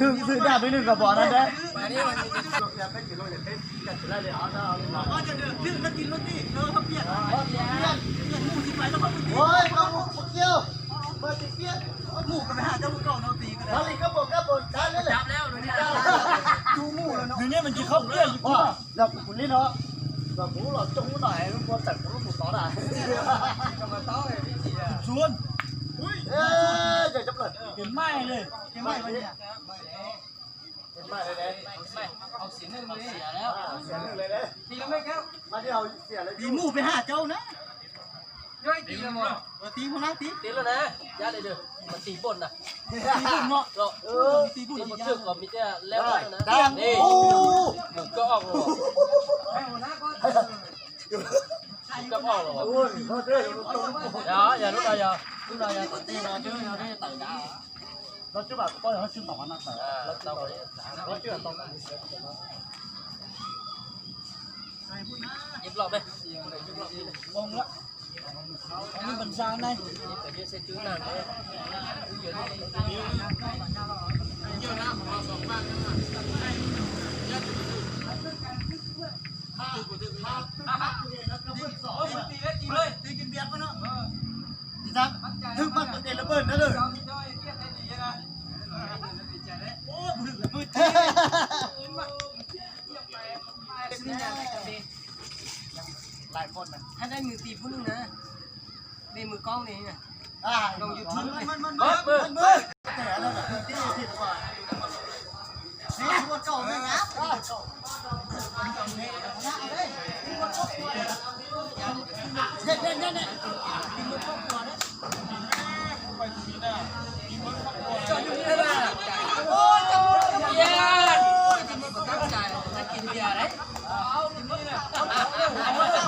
ຖືກ ຖືກ ດາບໄປໜຶ່ງກະບອກນັ້ນເດ້. ໂອ້ຍ ບໍ່ຮູ້ ບໍ່ກ່ຽວ ບໍ່ໄດ້ປ່ຽນ ໝູ່ກະໄປຫາເຈົ້າໝູ່ເກົ່າເນາະ ຕີກະໄດ້ ດຽວນີ້ມັນຊິເຂົ້າປ່ຽນຢູ່ ລະກູຫຼິ້ນເນາະ ລະກູຫຼອດຈົງໜ້ອຍ ບໍ່ແຕກ ບໍ່ຕອດ ຊວນ ເອີ ຢ່າຈັບເລີຍ. ປັນໄມ້ເລີຍ ເປັນໄມ້ປະເດະ ເປັນໄມ້ເລີຍເດ້ ເອົາເສຍໜຶ່ງເລີຍ ເສຍແລ້ວ ເສຍໜຶ່ງເລີຍເດ້ ຕີແລ້ວແມ່ນແກ້ວ ມາທີ່ເຮົາເສຍເລີຍ ຕີໝູ່ໄປຫາເຈົ້ານະ ຍ້ອຍຕີແລ້ວບໍ່ ເອີ ຕີພຸ້ນນະ ຕີ ຕີແລ້ວນະ ຢ່າເລີຍເດີ ມັນຕີບົນນະ ຕີບົນເນາະ ເນາະ ເອີ ຕີບຸນ ຕີບໍ່ຖືກກໍມີແຕ່ແລ້ວນະ ນີ້ ໂອ້ ໝູ່ກໍອອກແລ້ວ ກໍອອກແລ້ວ ໂອ້ຍ ໂທດເດີ ຢ່າ ຢ່າລຸດເອົາ ຢ່າລຸດເອົາ ຢ່າ ເຈົ້າ ເຈົ້າ ເຈົ້າ ເຈົ້າ ເຈົ້າ ເຈົ້າ ເຈົ້າ ເຈົ້າ ເຈົ້າ ເຈົ້າ ເຈົ້າ ເຈົ້າ ເຈົ້າ ເຈົ້າ ເຈົ້າ ເຈົ້າ ເຈົ້າ ລາວຈະວ່າ ປ່ອຍເຮົາຊຶມຕອນນັ້ນໄປ ລາວຈະວ່າ ລາວຈະວ່າຕອນນັ້ນ ເກັບລອບເດ້ ລົງລະ ມີບັນຊາໃນ ຕີເລີຍ ຕີເລີຍ ຕີເລີຍ ຕີກິນເບຍກ່ອນເນາະ ເອີ ນີ້ນະ ຖືກມັນກໍເປັນລະເບີດນະເດີ ໂອ້ ບໍ່ຖືກລະເບີດ ຫຼາຍຄົນນະ ຖ້າໄດ້ມືຕີຜູ້ໜຶ່ງນະ ເປັນມືກ້ອງນີ້ນະ ອ່າ ລົງຢູທູບ ມັນ ມັນ ມັນ ເບີດ ເບີດ ແຕ່ອັນນັ້ນນະ ທີ່ ທີ່ວ່າ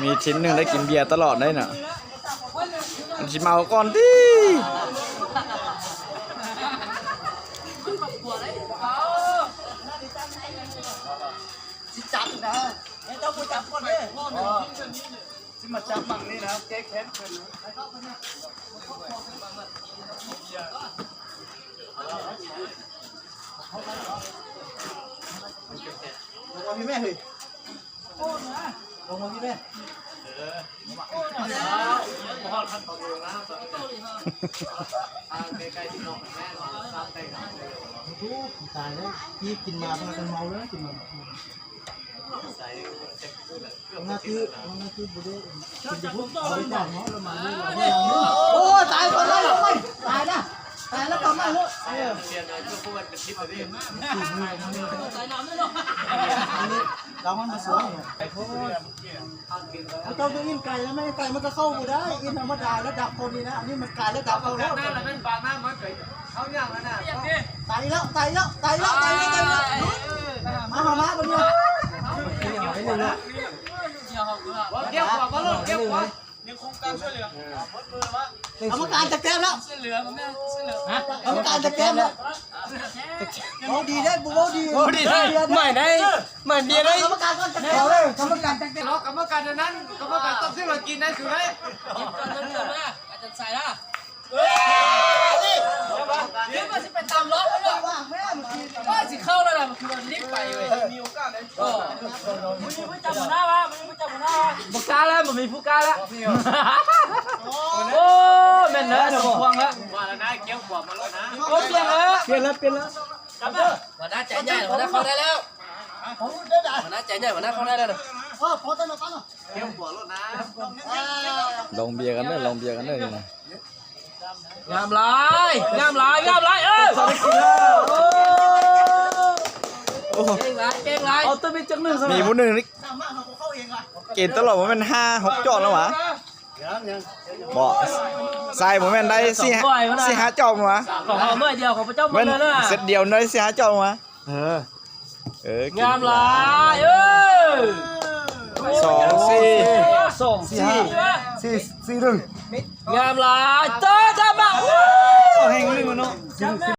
ມີທີມໜຶ່ງໄດ້ກິນເບຍຕະຫຼອດເດ້ນະ. ມັນຊິເມົາກ່ອນຕິ. ຊິຈັບນະ. ເຈົ້າບໍ່ຈັບກ່ອນເດ້. ຊິມາຈັບໝ່ອງນີ້ນະ. ແກ້ແຄ້ນເພິ່ນນະ. ເອົາມາພີ່ແມ່ເຮີຍ. ລົງມາພີ່ແມ່. ຕາຍແລ້ວ ກິນມາພາກັນເມົາເລີຍ ກິນມາ. ໂອ້ຍ ຕາຍກ່ອນແລ້ວ ຕາຍລະ ຕາຍລະ ກຳມາໂລດ. ເອີ ລາວມັນມາສວນ ເຈົ້າຕ້ອງກິນໄກ່ນະແມ່. ໄກ່ມັນກໍເຂົ້າບໍ່ໄດ້ ກິນທຳມະດາລະດັບຄົນນີ້ນະ. ອັນນີ້ມັນກາຍລະດັບເຂົາແລ້ວ ນັ້ນລະແມ່ນບາງນະ ມັນໄປເຂົ້າຍາກແລ້ວນະ. ຕາຍແລ້ວ ຕາຍແລ້ວ ຕາຍແລ້ວ ຕາຍແລ້ວ ຕາຍແລ້ວ. ມາ ເຮົາມາບັດນີ້ ກຽວກວ່າ ກຽວກວ່າ. ຍັງໂຄງການຊ່ວຍເຫຼືອ ກຳມະການຈັກແຕ້ມແລ້ວ. ຊ່ວຍເຫຼືອ ກຳມະການ ກຳມະການຈັກແຕ້ມແລ້ວ. ເວົ້າດີເດ້ ບໍ່ເວົ້າດີ ເວົ້າດີເດ້. ໃໝ່ໄດ້ ໃໝ່ເບຍໄດ້ ກຳມະການກ່ອນຈັກແຕ້ມ. ເອົາເລີຍ ກຳມະການຈັກແຕ້ມ. ເອົາ ກຳມະການ ກຳມະການຕ້ອງຊື້ມາກິນໄດ້ສຸດເລີຍ. ກິນກ່ອນ ເດີນມາ ອາຈານໃສ່ລະ. ເອີ ນີ້ ເດີນມາຊິໄປຕາມລັອກແລ້ວເນາະ. ວ່າຊິເຂົ້າແລ້ວນະ ຄືວ່າລີບໄປເວີຍ. ມີໂອກາດໄດ້. ເອີ ມື້ນີ້ບໍ່ຈັບຫົວໜ້າວະ ມື້ນີ້ບໍ່ຈັບຫົວໜ້າວະ. ບໍ່ກ້າແລ້ວ ບໍ່ມີຜູ້ກ້າແລ້ວ. ໂອ້ ແມ່ນເດີ ສົມພວງແລ້ວ. ວ່າແລ້ວນະ ກຽວຂວາມາໂລດນະ. ໂອ້ ປ່ຽນແລ້ວ ປ່ຽນແລ້ວ ປ່ຽນແລ້ວ. ຫົວໜ້າໃຈໃຫຍ່ ຫົວໜ້າເຂົ້າໄດ້ແລ້ວ. ຫົວໜ້າໃຈໃຫຍ່ ຫົວໜ້າເຂົ້າໄດ້ແລ້ວນະ. ເອີ ພໍແຕ່ລະປັນ ກຽວຂວາໂລດນະ. ລອງເບຍກັນເດີ ລອງເບຍກັນເດີ. ງາມຫຼາຍ ງາມຫຼາຍ ງາມຫຼາຍ. ເອີ ໂອ້ ເກັ່ງຫຼາຍ ເກັ່ງຫຼາຍ. ເອົາຕົວເປັນຈັກໜຶ່ງ ມີຜູ້ໜຶ່ງນີ້ ເກນຕະຫຼອດ ບໍ່ແມ່ນຫ້າຫົກຈອກແລ້ວຫວາ. ບໍ່ ໃສ່ ບໍ່ແມ່ນໄດ້ສີ່ຫ້າຈອກຫວາ. ຂອງເຮົາໜ້ອຍດຽວ ຂອງພະເຈົ້າໝົດເລີຍນະ. ເຊັດດຽວໄດ້ສີ່ຫ້າຈອກຫວາ. ເອີ ເອີ ງາມຫຼາຍ. ເອີ ສອງ ສີ່ ສອງ ສີ່ ສີ່ ສີ່ ໜຶ່ງ. ງາມຫຼາຍ ເຕີ ຈັບມາ. ໂອ້ ເຮົງໜຶ່ງເນາະ.